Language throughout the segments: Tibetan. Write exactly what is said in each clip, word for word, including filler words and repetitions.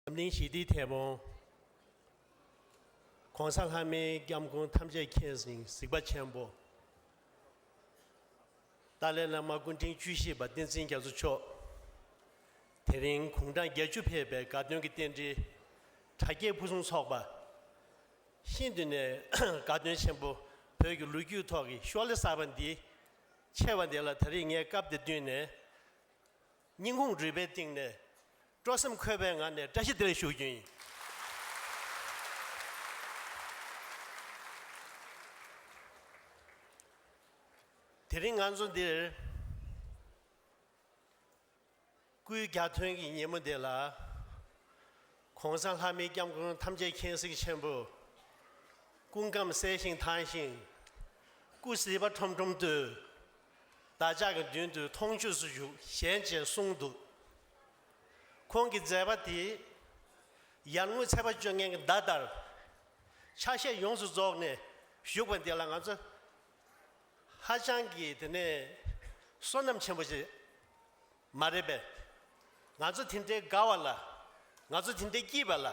འཛམ་གླིང་ཞི་བདེའི་ཐད་འཕོངས། ༸གོང་ས་ལྷ་མིའི་སྐྱབས་མགོན་ཐམས་ཅད་མཁྱེན་ཅིང་གཟིགས་པ་ཆེན་པོ། ཏཱ་ལའི་བླ་མ་སྐུ་ཕྲེང་བཅུ་བཞི་པ་བསྟན་འཛིན་རྒྱ་མཚོ་མཆོག་དེ་རིང་གུང་གྲངས་བརྒྱད་ཅུ་ཕེབས་པའི་དགའ་སྟོན་གྱི་རྟེན་འབྲེལ་དྲ་རྒྱའི་ཕུན་སུམ་ཚོགས་པ། ཤིན་ཏུ་ནས་དགའ་སྟོན་ཆེན་པོ། བོད་ཀྱི་ལོ་རྒྱུས་ཐོག་གི་ཤོག་ལེ་གསར་པ་འདི་ཆེ་བ་འདི་ལ་ད་རེས་ངས་སྐབས་འདི་བསྟུན་ནས། སྙིང་ཁུང་རུས་པའི་གཏིང་ནས་སྤྲོ་སེམས་འཁོལ་བའི་ངང་ནས་བཀྲ་ཤིས་བདེ་ལེགས་ཞུ་རྒྱུ་ཡིན། དེ་རིང་ང་ཚོ་འདིར་སྐུའི་གྱ་སྟོན་གྱི་ཉིན་མོ་འདི་ལ། ༸གོང་ས་ལྷ་མིའི་སྐྱབས་མགོན་ཐམས་ཅད་མཁྱེན་གཟིགས་ཆེན་པོ། སྐུ་ཁམས་གསལ་ཞིང་ཐང་ཞིང་། སྐུ་བསིལ་བ་ཁྲོམ་ཁྲོམ་དུ། བདག་ཅག་གི་མདུན་དུ་མཐོང་ཆོས་སུ་བཞུགས་ཞལ་མཇལ་གསུང་འདུག་ཁོང་གི་མཛད་པ་དེ། ཡར་ངོའི་ཚེས་པ་བཅོ་ལྔའི་ཟླ་ལྟར། ཆ་ཤས་ཡོངས་སུ་རྫོགས་ནས་བཞུགས་པ་འདི་ལ་ང་ཚོ་ཧ་ཅང་གི་དེ་ནས་བསོད་ནམས་ཆེན་པོ་ཞིག་མ་རེད་པས། ང་ཚོ་དེ་འདྲའི་དགའ་བ་ལ། ང་ཚོ་དེ་འདྲའི་སྐྱིད་པ་ལ།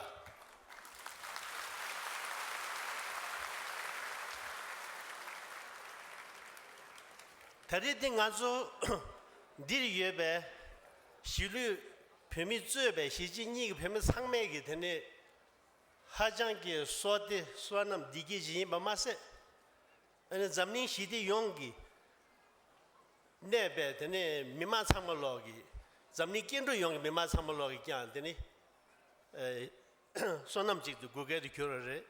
ད་རེས་འདི་ང་ཚོ་འདིར་ཡོད་པའི་གཞིས་ལུས་བོད་མི་གཙོས་པའི་གཞིས་བྱེས་གཉིས་ཀྱི་བོད་མི་ཚང་མས་ཀྱི་དེ་ནས་ཧ་ཅང་གི་བསོད་བདེ་བསོད་ནམས་བདེ་སྐྱིད་ཅིག་ཡིན་པ་མ་ཟད། ཨ་ནི་འཛམ་གླིང་ཞི་བདེ་ཡོངས་ཀྱི་གནས་པའི་དེ་ནས་མི་མང་ཚང་མ་ལོག་གི། འཛམ་གླིང་སྐྱེ་འགྲོ་ཡོངས་ཀྱི་མི་མང་ཚང་མ་ལོག་གི་ཀྱང་དེ་ནི་ཨེ་བསོད་ནམས་ཅིག་ཏུ་དགོས་གལ་དུ་གྱུར་བ་རེད།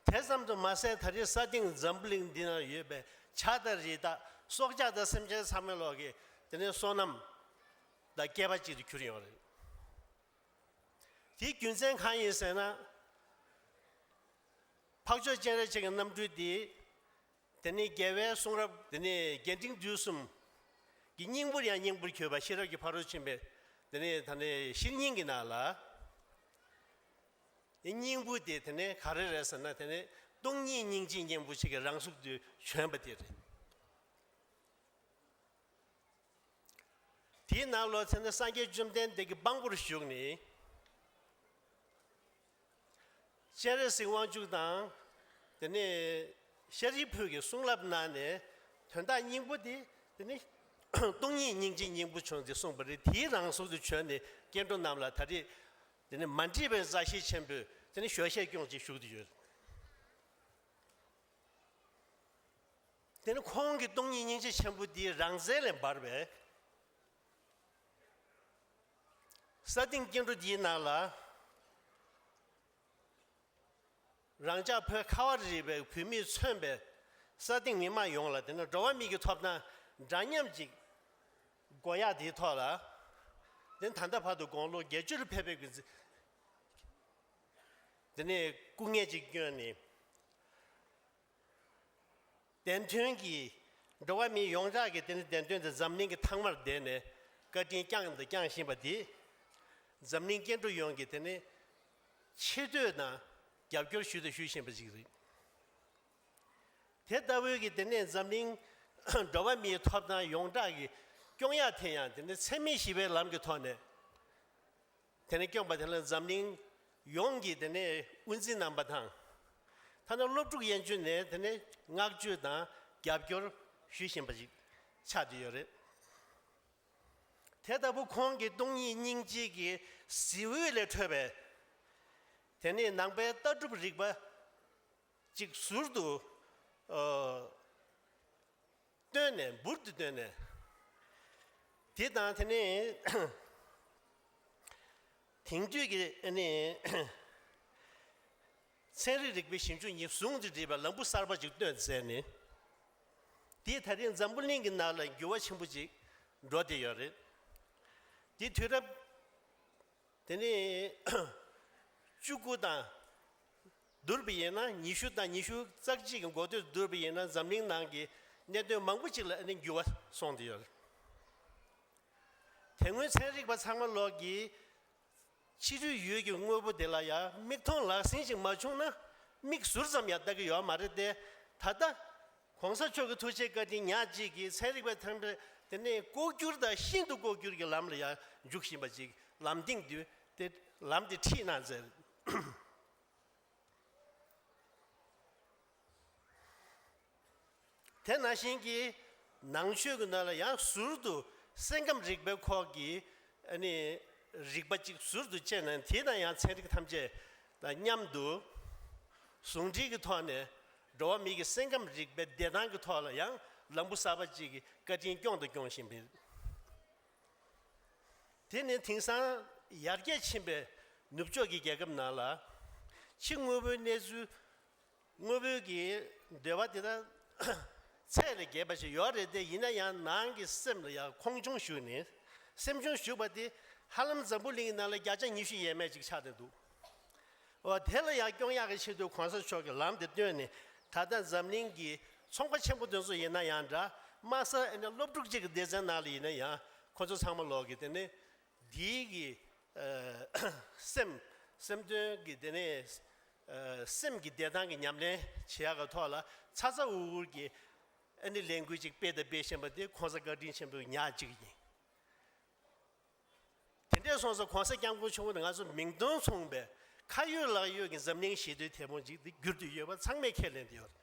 དེ་ཙམ་དུ་མ་ཟད། ད་རེས་ས་སྟེང་འཛམ་བུ་གླིང་འདི་ན་ཡོད་པའི་བྱ་དང་རི་དྭགས་སྲོག་ཆགས་དང་སེམས་ཅན་ཚང་མ་ལོག་གི་དེ་ནས་བསོད་ནམས་དང་སྐལ་པ་ཅིག་ཏུ་གྱུར་ཡོད་རེད། དེའི་རྒྱུ་མཚན་གང་ཡིན་ཟེར་ན། འཕགས་མཆོག་སྤྱན་རས་གཟིགས་ཀྱི་རྣམ་སྤྲུལ་འདི། དེ་ནས་རྒྱལ་བའི་གསུང་རབ། དེ་ནས་རྒྱས་འབྲིང་བསྡུས་གསུམ་གྱི་སྙིང་པོར་ཡང་སྙིང་པོར་གྱུར་པ་ཤེས་རབ་ཀྱི་ཕ་རོལ་ཕྱིན་པའི་དེ་ནས་ད་ནས་ཤེར་སྙིང་གི་ནང་ལ། སྙིང་པོ་དེ་དེ་ནས་ག་རེ་རེད་ཟེར་ན། དེ་ནས་སྟོང་ཉིད་སྙིང་རྗེའི་སྙིང་པོ་ཆེ་གི་རང་གཟུགས་དུ་བྱོན་པ་དེ་རེད། དེའི་ནང་ལོགས་ཚེ་ན་སངས་རྒྱས་བཅོམ་ལྡན་འདས་ཀྱི་དཔང་པོར་བཞུགས་ནས། སྤྱན་རས་གཟིགས་དབང་ཕྱུག་དང་། དེ་ནས་ཤཱ་རིའི་བུས་ཀྱི་གསུང་བསླབ་གནང་ནས། དོན་དག་སྙིང་པོ་དེ་དེ་ནི་སྟོང་ཉིད་སྙིང་རྗེའི་སྙིང་པོ་བྱུང་སྟེ་གསུངས་པ་རེད། དེའི་རང་གཟུགས་སུ་བྱོན་ནས་སྐྱེ་འགྲོ་རྣམས་ལ་ད་རེས་དེ་ནི་མ་འདྲིས་པའི་མཛའ་བཤེས་ཆེན་པོས་དེ་ནི་ཞལ་བཞེས་སྐྱོང་ཅིག་ཞུ་གི་ཡོད། དེ་ནི་ཁོང་གི་སྟོང་ཉིད་སྙིང་རྗེ་ཆེན་པོ་འདིའི་རང་རྩལ་ལས་འབར་བས། ས་སྟེང་སྐྱེ་འགྲོ་འདིའི་ནང་ལ། རང་ཅག་བོད་ཁ་བ་རི་པའི་བོད་མིས་མཚོན་པའི་ས་སྟེང་མི་མང་ཡོངས་ལ། དེ་ནི་འགྲོ་བ་མིའི་ཐོབ་ཐང་འདྲ་མཉམ་ཅིག་དགོས་ཡག་དེའི་ཐོག་ལ། དེ་ནི་ད་ལྟ་བར་དུ་དགུང་ལོ་བརྒྱད་ཅུ་ལ་ཕེབས་པའི་དེ་ནི་སྐུ་ངལ་ཅིག་བསྐྱོན་ནས། བདེན་དོན་གྱི་འགྲོ་བ་མི་ཡོངས་གྲགས་ཀྱི་དེ་ནི་བདེན་དོན་དེ་འཛམ་གླིང་གི་ཐང་མར་བསྡད་ནས་བཀའ་དྲིན་བསྐྱངས་དང་བསྐྱང་བཞིན་པ་དེ། འཛམ་གླིང་སྐྱེ་འགྲོ་ཡོངས་ཀྱི་དེ་ནི་ཆེ་བསྟོད་དང་རྒྱབ་སྐྱོར་ཞུས་དང་ཞུ་བཞིན་པ་ཞིག་རེད། དེ་ལྟ་བུའི་གི་དེ་ནས་འཛམ་གླིང་འགྲོ་བ་མིའི་ཐོབ་ཐང་ཡོངས་གྲགས་ཀྱི་སྐྱོང་ཡག་དེ་ཡང་དེ་ནི་འཚེ་མེད་ཞི་བའི་ལམ་གྱི་ཐོག་ནས། དེ་ནས་བསྐྱངས་པ་དེ་ལ་འཛམ་གླིང་ཡོངས་ཀྱི་དེ་ནས་དབུ་འཛིན་རྣམ་པ་དང་། ཐ་ན་སློབ་ཕྲུག་ཡན་ཆོད་ནས་དེ་ནས་བསྔགས་བརྗོད་དང་རྒྱབ་སྐྱོར་ཞུ་བཞིན་པ་ཞིག་ཆགས་བསྡད་ཡོད་རེད། དེ་ལྟ་བུ་ཁོང་གི་སྟོང་ཉིད་སྙིང་རྗེ་གི་གཟི་འོད་ལས་འཕྲོས་པའི་དེ་ནས་ནང་པའི་ལྟ་གྲུབ་རིག་པ་ཅིག་ཟུར་དུ། ཨ། བཏོན་ནས། འབུར་དུ་བཏོན་ནས། དེ་དང་དེ་ནས་དེང་དུས་ཀྱི་ཨ་ནི་ཚན་རིག་རིག་པའི་ཞིབ་འཇུག་གཉིས་ཟུང་དུ་འབྲེལ་བའི་ལམ་བུ་གསར་པ་ཅིག་བཏོན་མཛད་ནས། དེས་ད་རེས་འཛམ་བུ་གླིང་གི་ནང་ལ་འགྱུར་བ་ཆེན་པོ་ཅིག་འགྲོ་བསྡད་ཡོད་རེད། དེ་དུས་རབས། དེ་ནས་བཅུ་དགུ་དང་བསྡུར་བ་ཡིན་ན། ཉི་ཤུ་དང་ཉི་ཤུ་རྩ་གཅིག་གི་འགོ་སྟོད་བསྡུར་བ་ཡིན་ན། འཛམ་གླིང་ནང་གི་གནད་དོན་མང་པོ་ཅིག་ལ་ཨ་ནི་འགྱུར་བ་སོང་སྟེ་ཡོད། དེ་སྔོན་ཚན་རིག་པ་ཚང་མ་ལོག་གིས་ཕྱི་རོལ་ཡུལ་གྱི་དངོས་པོ་དེ་ལ་ཡང་མིག་མཐོང་ལག་ཟིན་ཅིག་མ་བྱུང་ན། མིག་ཟུར་ཙམ་ཡང་ལྟ་གི་ཡོད་མ་རེད་དེ། ད་ལྟ་༸གོང་ས་མཆོག་གི་ཐུགས་རྗེ་བཀའ་དྲིན་ཉག་གཅིག་གིས་ཚན་རིག་པ་ཐམས་ཅད་དེ་ནས་ལྐོག་གྱུར་དང་ཤིན་ཏུ་ལྐོག་གྱུར་གྱི་ལམ་ལ་ཡང་འཇུག་བཞིན་པ་ཅིག་ལམ་སྟེང་དུ་ དེ་ལམ་དེ་ཁྲིད་གནང་མཛད། དེ་ནང་བཞིན་གྱི་ནང་ཆོས་ཀྱི་ནང་ལ་ཡང་ཟུར་དུ་སེམས་ཁམས་རིག་པའི་ཁོག་གི་ཨ་ནི་རིག་པ་གཅིག་ཟུར་དུ་བཅད་ནས། དེ་དང་ཡང་ཚན་རིག་ཐམས་ཅད་དང་མཉམ་དུ་ཟུང་འབྲེལ་གྱི་ཐོག་ནས་འགྲོ་བ་མི་གི་སེམས་ཁམས་རིག་པའི་བདེ་ཐང་གི་ཐོག་ལ་ཡང་ལམ་བུ་གསར་པ་གཅིག་གི་བཀའ་དྲིན་སྐྱོང་དང་སྐྱོང་བཞིན་པའི། དེ་ནི་དེང་སང་ཡར་རྒྱས་ཕྱིན་པའི་ནུབ་ཕྱོགས་ཀྱི་རྒྱལ་ཁབ་ནང་ལ་ཕྱི་དངོས་པོའི་གནས་ཚུལ། དངོས་པོའི་གི་འདོད་པ་དེ་དག་ཚད་ལས་བརྒལ་བ་ཞིག་ཡོད་རེད་དེ། ཡིན་ན་ཡང་ནང་གི་སེམས་ལ་ཡང་ཁོང་ཆུང་ཞུགས་ནས། སེམས་ཆུང་ཞུགས་པ་དེ་ཧ་ལམ་འཛམ་བུ་གླིང་གི་ནང་ལ་བརྒྱ་ཆ་ཉི་ཤུ་ཡས་མས་ཅིག་ཆགས་བསྡད་འདུག། འོ་དེ་ལ་ཡང་སྐྱོང་ཡག་གི་ཆེད་དུ་གོང་ས་མཆོག་གིས་ལམ་དེ་སྟོན་ནས། ད་ལྟ་འཛམ་གླིང་གི་ཚོང་པ་ཆེན་པོ་དེ་ཚོ་ཡིན་ན་ཡང་འདྲ། དམའ་ས་ཨ་ནི་སློབ་ཕྲུག་ཅིག་གི་སྡེ་ཚན་ནང་ལ་ཡིན་ན་ཡང་། ཁོ་ཚོ་ཚང་མ་ལོག་གི་དེ་ནི་འདིའི་གི་ཨ་སེམས་སེམས་དོན་གྱི་དེ་ནི་ཨ་སེམས་ཀྱི་བདེ་ཐང་གི་ཉམས་ལེན་བྱེད་ཡག་གི་ཐོག་ལ་ཚ་ཚ་འུར་འུར་གྱི་ཨ་ནི་ལས་འགུལ་ཅིག་སྤེལ་དང་སྤེལ་བཞིན་པ་དེ་གོང་ས་བཀའ་དྲིན་ཆེན་པོའི་ཉག་གཅིག་ཡིན། དེ་འདྲས་སོང་ཙང་གོང་ས་སྐྱབས་མགོན་ཆེན་པོ་ནི་ང་ཚོ་མིང་དོན་མཚུངས་པའི་ཁ་ཡོད་ལག་ཡོད་ཀྱི་འཛམ་གླིང་ཞི་བདེའི་དེད་དཔོན་ཅིག་ཏུ་གྱུར་ཏེ་ཡོད་པ་ཚང་མས་ཁས་ལེན་ཏེ་ཡོད།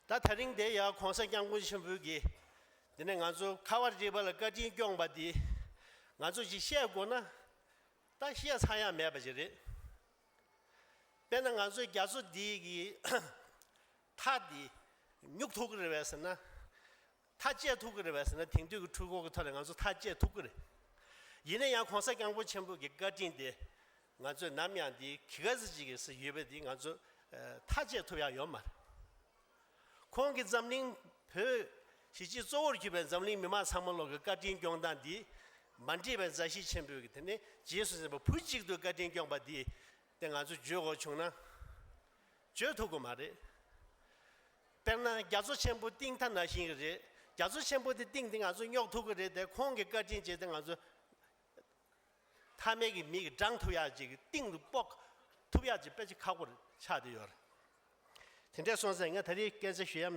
ད་ད་རིང་དེ་ཡང་གོང་ས་སྐྱབས་མགོན་ཆེན་པོའི་གི་དེ་ནས་ང་ཚོ་ཁ་བ་རི་པ་ལ་བཀའ་དྲིན་སྐྱོང་པ་འདི་ང་ཚོ་ཅིག་བཤད་དགོས་ན་ད་བཤད་ཚར་ཡག་མེད་པ་ཅིག་རེད། དཔེར་ན་ང་ཚོའི་རྒྱ་མཚོ་འདི་གི་མཐའ་འདི་སྨྱུག་ཐུབ་ཀྱི་རེད་པས་ཟེར་ན། མཐའ་བཅད་ཐུབ་ཀྱི་རེད་པས་ཟེར་ན། དེང་དུས་ཀྱི་འཕྲུལ་འཁོར་གྱི་ཐོག་ནས་ང་ཚོ་མཐའ་བཅད་ཐུབ་ཀྱི་རེད། ཡིན་ན་ཡང་གོང་ས་སྐྱབས་མགོན་ཆེན་པོ་གི་བཀའ་དྲིན་དེ་ང་ཚོས་ནམ་ཡང་འདི་གི་ག་ཚོད་ཅིག་གི་ཟེར་ཡོད་པ་འདི་ང་ཚོ་ཨ་མཐའ་བཅད་ཐུབ་ཡག་ཡོད་མ་རེད། ཁོང་གིས་འཛམ་གླིང་བོད་གཞིས་བྱེས་གཙོ་བོར་གྱུར་པའི་འཛམ་གླིང་མི་མང་ཚང་མ་ལོག་གི་བཀའ་དྲིན་སྐྱོང་སྟངས་འདི་མ་འདྲེས་པའི་མཛའ་བཤེས་ཆེན་པོས་གི་དེ་ནས་རྗེས་སུ་འཛིན་པ་བུ་གཅིག་ཏུ་བཀའ་དྲིན་སྐྱོང་པ་འདི། དེ་ང་ཚོས་བརྗོད་དགོས་བྱུང་ན་བརྗོད་ཐུབ་ཀྱི་མ་རེད། དཔེར་ན་རྒྱ་མཚོ་ཆེན་པོ་གཏིང་མཐའ་ན་བཞིན་གྱི་རེད། རྒྱ་མཚོ་ཆེན་པོ་དེ་གཏིང་དེ་ང་ཚོས་སྙོག་ཐུབ་ཀྱི་རེད་དེ། ཁོང་གི་བཀའ་དྲིན་བྱས་ཏེ་ང་ཚོ་མཐའ་མེད་ཀྱི་མི་གིས་འགྲང་ཐུབ་ཡག་ཅིག་གི་གཏིང་དུ་དཔོག་ཐུབ་ཡག་ཅིག་དཔེ་ཅིག་ཁག་པོ་ཆགས་བསྡད་ཡོད་རེད། དེ་འདྲས་སོང་ཙང་ངས་ད་རེས་སྐད་ཆ་ཞུ་ཡ་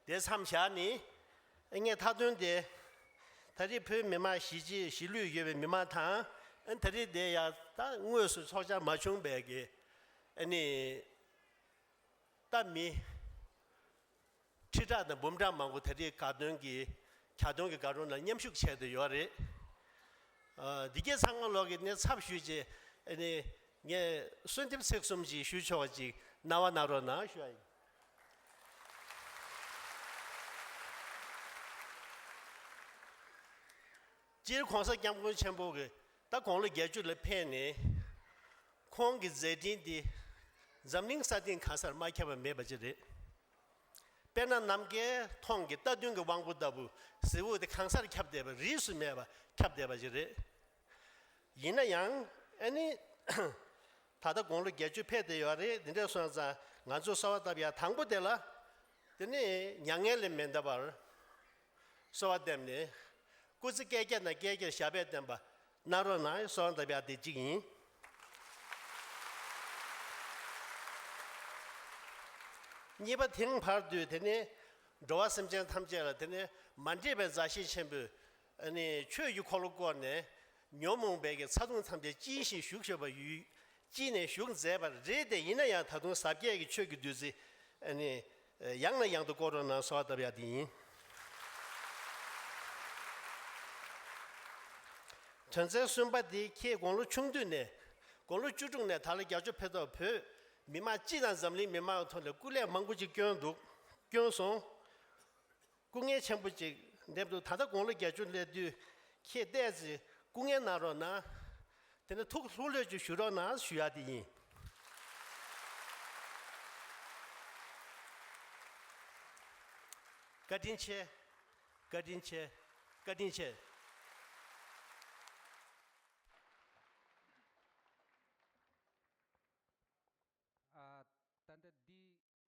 དེ་མཚམས་བཞག་ནས། ངས་མཐའ་དོན་དེ་ད་རེས་བོད་མི་མང་གཞིས་བྱེས་གཞིས་ལུས་ཡོད་པའི་མི་མང་དང་། ཨ་ནི་ད་རེས་དེ་ཡང་ད་དངོས་སུ་ཚོགས་བཅར་མ་བྱུང་བའི་གི་ཨ་ནི་ད་མི་ཁྲི་ཕྲག་དང་འབུམ་ཕྲག་མང་པོ་ད་རེས་དགའ་སྟོན་གྱི་གྱ་སྟོན་གྱི་དགའ་སྟོན་ལ་མཉམ་ཞུགས་བྱས་ཏེ་ཡོད་རེད། ཨ་འདི་གའི་ཚང་མ་ལོག་གི་ནས་ཚབ་ཞུས་རྗེས་ཨ་ནི་ངས་གསོལ་འདེབས་ཚིག་གསུམ་ཅིག་ཞུ་ཆོག་པ་ཅིག་གནང་བ་གནང་རོགས་གནང་ཞུ་ཡ་ཡིན། སྤྱིར་གོང་ས་སྐྱབས་མགོན་ཆེན་པོ་གིས་ད་དགུང་ལོ་བརྒྱད་ཅུ་ལ་ཕེབས་ནས། ཁོང་གི་མཛད་འཕྲིན་འདི་འཛམ་གླིང་ས་སྟེང་གང་སར་མ་ཁྱབ་པ་མེད་པ་ཅིག་རེད། དཔེར་ན་ནམ་མཁའི་མཐོངས་ཀྱི་རྟ་བདུན་གྱི་དབང་པོ་ལྟ་བུ་གཟི་འོད་དེ་གང་སར་ཁྱབ་བསྡད་པ། རིས་སུ་མེད་པ་ཁྱབ་བསྡད་པ་ཅིག་རེད། ཡིན་ན་ཡང་ཨ་ནི་ད་ལྟ་དགུང་ལོ་བརྒྱད་ཅུ་ཕེབས་བསྡད་ཡོད་རེད། འདི་འདྲ་སོང་ཙང་ང་ཚོས་གསོལ་བ་བཏབ་ཡ་དང་པོ་དེ་ལ། དེ་ནས་མྱ་ངན་ལས་མི་འདའ་བར་གསོལ་བ་བཏབ་ནས། སྐུ་ཚེ་བསྐལ་བརྒྱ་ནས་བསྐལ་བརྒྱར་ཞབས་པད་བརྟན་པ་གནང་རོགས་གནང་གསོལ་བ་བཏབ་ཡ་དེ་གཅིག་ཡིན། གཉིས་པ། དེང་བར་དུ་དེ་ནས་འགྲོ་བ་སེམས་ཅན་ཐམས་ཅད་ལ་དེ་ནས་མ་འདྲེས་པའི་མཛའ་བཤེས་ཆེན་པོས་ཨ་ནི་ཆོས་ཀྱི་འཁོར་ལོ་བསྐོར་ནས། ཉོན་མོངས་པའི་གི་ཚ་གདུང་ཐམས་ཅད་སྦྱིན་ཞིང་བཞུགས་ཞུ་བ་ཡུལ་སྦྱིན་ནས་བཞུགས་མཛད་པ་རེད་དེ། ཡིན་ན་ཡང་ད་དུང་ཟབ་རྒྱས་ཀྱི་ཆོས་ཀྱི་བདུད་རྩི་ཨ་ནི་ཡང་ནས་ཡང་དུ་བསྐོར་རོགས་གནང་གསོལ་བ་བཏབ་ཡ་དེ་ཡིན། དོན་ཚན་གསུམ་པ་འདི། ཁྱེད་དགུང་ལོ་ཆུང་དུས་ནས་དགུང་ལོ་བཅུ་དྲུག་ནས་ད་ལོ་བརྒྱད་ཅུ་ཕེབས་ཐོག་བོད་མི་མང་སྤྱི་དང་འཛམ་གླིང་མི་མང་གི་ཐོག་ནས་སྐུ་ལས་མང་པོ་ཅིག་བསྐྱོན་འདུག་བསྐྱོན་སོང་། སྐུ་ངལ་ཆེན་པོ་ཅིག་འདེབས་འདུག་ད་ལྟ་དགུང་ལོ་བརྒྱད་ཅུ་སླེབས་དུས་ཁྱེད་ཏོག་ཙམ་སྐུ་ངལ་གནང་རོགས་གནང་། དེ་ནས་ཐུགས་ལྷུག་ལྷུག་ཅིག་བཞུགས་རོགས་གནང་ཞུ་ཡ་དེ་ཡིན། བཀའ་དྲིན་ཆེ། བཀའ་དྲིན་ཆེ། བཀའ་དྲིན་ཆེ།